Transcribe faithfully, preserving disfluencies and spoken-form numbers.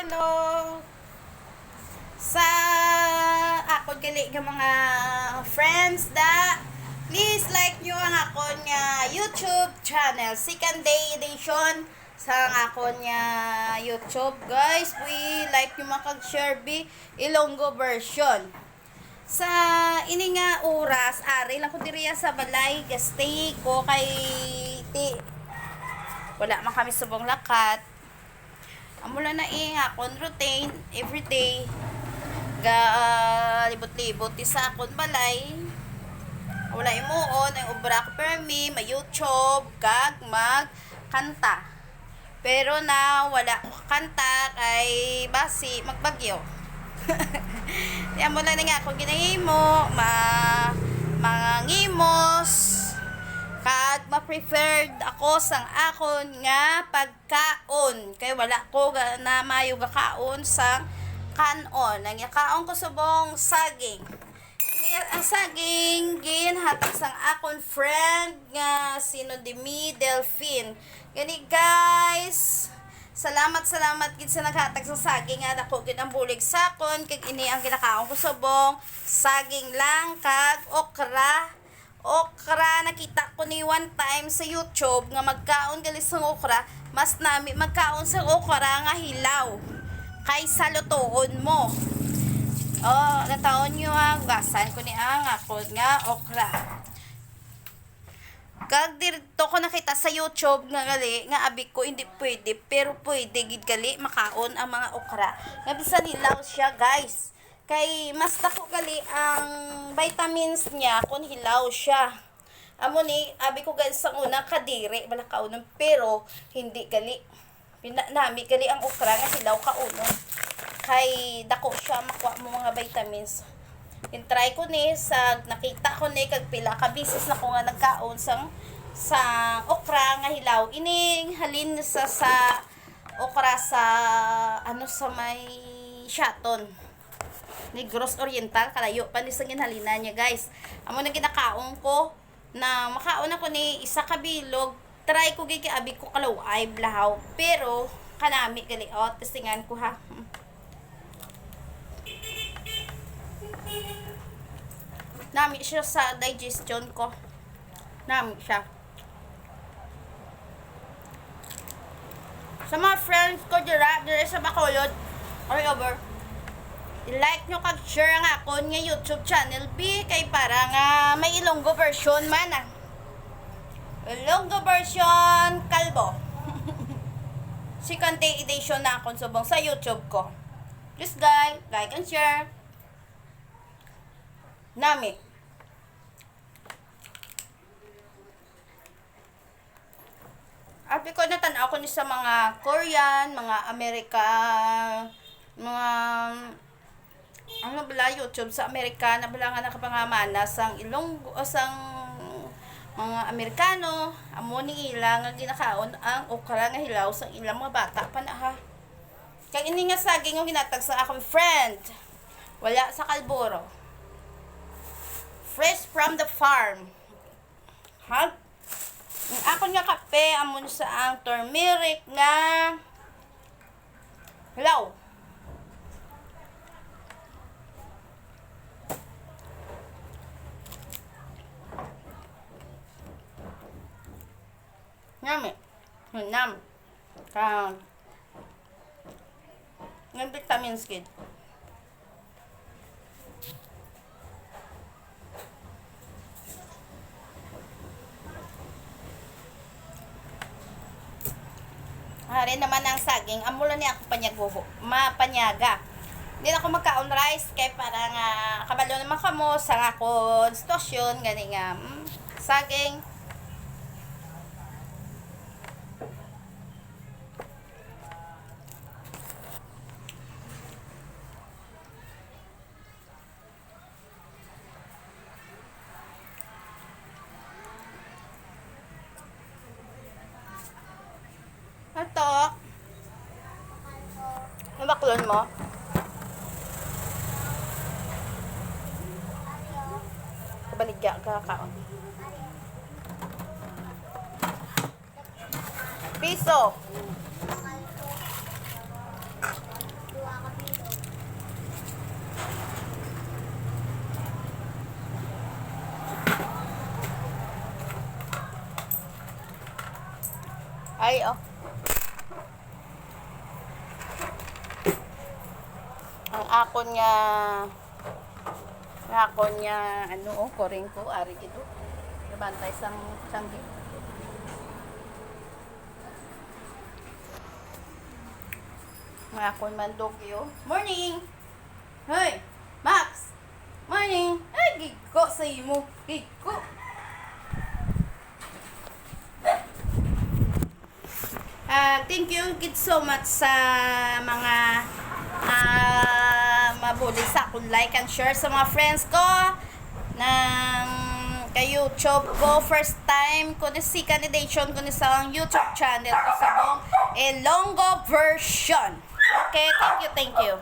Hello. Sa akon gali nga mga friends da, please like nyo ang akon nga YouTube channel, Second Day Edition. Sa akon nga YouTube, guys, we like nyo makag-share bi Ilonggo version. Sa ini nga oras, ari lang ko diriya sa balay, gastay ko kay ti wala man kami subong lakat. Amo lang na ing akon routine everyday. Ga, ah, libot-libot ti sa akon balay. Wala imuon, ang obra ko permi, ma-YouTube, kag magkanta. Pero na wala ko kanta kay basi magbagyo. Kaya mo lang nga ako ginahimo, ma, mga ngimos, kag ma-prepared ako sang akon nga pagkaon. Kay wala ko ga, na mayo gakaon sang kanon. Ang kaon ko subong saging. Ang saging ginhatag sang akon friend nga si Nodimi Delfin. Gani, guys, salamat, salamat gid sa naghatag sa saging nga dako gid ang bulig sa akon. Kag ini ang ginakaon ko subong saging lang kag okra. Okra, nakita ko ni one time sa YouTube nga magkaon gali sang okra, mas nami magkaon sang okra nga hilaw kaysa lutoon mo. Oh, nataon nyo ha, hugasan ko ni ang akon nga okra. Kag dito ko nakita sa YouTube nga gali, nga abi ko hindi pwede, pero pwede gid gali makaon ang mga okra. Nga bisan hilaw siya, guys. Kay mas dako gali ang vitamins niya kung hilaw siya. Amo ni, abi ko gali sa una, kadiri bala kaunon, pero hindi gali. Pina-, nami gali ang okra nga hilaw kaunon. Kay dako siya makuha mo mga vitamins. In-try ko ni sa nakita ko ni kag pila ka bisis na ko nga nagkaon sang sa okra nga hilaw. Ining halin sa, sa okra sa, ano, sa may Shaton. Negros Oriental, kalayo pa ni sa ginhalinan niya, guys. Amo na ginakaon ko, na makaon ako ni isa ka bilog. Try ko gid kay abi ko kalaway blahaw. Pero, kanami gali, oh, testingan ko, ha. Hmm. Nami siya sa digestion ko. Nami siya. Sa mga friends ko dira, dira sa Bacolod, all over, i-like nyo kag share ang akon nga YouTube channel, bi, kay para nga may Ilonggo version man, ah. Ilonggo version Kalbo. Second day edition na akon subong sa YouTube ko. Please, guys, like and share. Nami. Abi ko, natan-aw ko ni sa mga Korean, mga America, mga, ano bala, YouTube sa Amerika na bala nga nakapangamana sang Ilonggo, o sang mga Amerikano, amo ni ila nga ginakaon ang okra nga hilaw sang ilang mga bata pa na, ha. Kag ini nga saging nga ginatag sa akong friend, wala sa Kalburo. Fresh from the farm. Ha? Ang akon nga kape, amo ni sa ang turmeric nga hilaw. Nami. Hinam. Ka, nga vitamins gid. Ari naman ang saging. Amo lang ni ako panyaguho. Mapanyaga. Hindi na ako magkaon rice kay para nga kabalo naman kamo sa akon sitwasyon. Gani nga, mm, saging. Ato. Mabaklon mo? Kabaligya ka, kaon. Piso. Ay, oh. Ang akon nga, ang akon nga, ano, oh, kuring ko, ari gid, oh. Nabantay sang tiyanggi. Ang akon mandog, oh. Morning! Hoy! Max! Morning! Ay, gigo sa imo. Gigo! Ah, thank you gid so much sa mga, ah, mabulig sa akon like and share sa mga friends ko nang kay YouTube ko. First time ko ni, second edition ko ni sa ang YouTube channel ko sa mong Ilonggo version. Okay, thank you, thank you.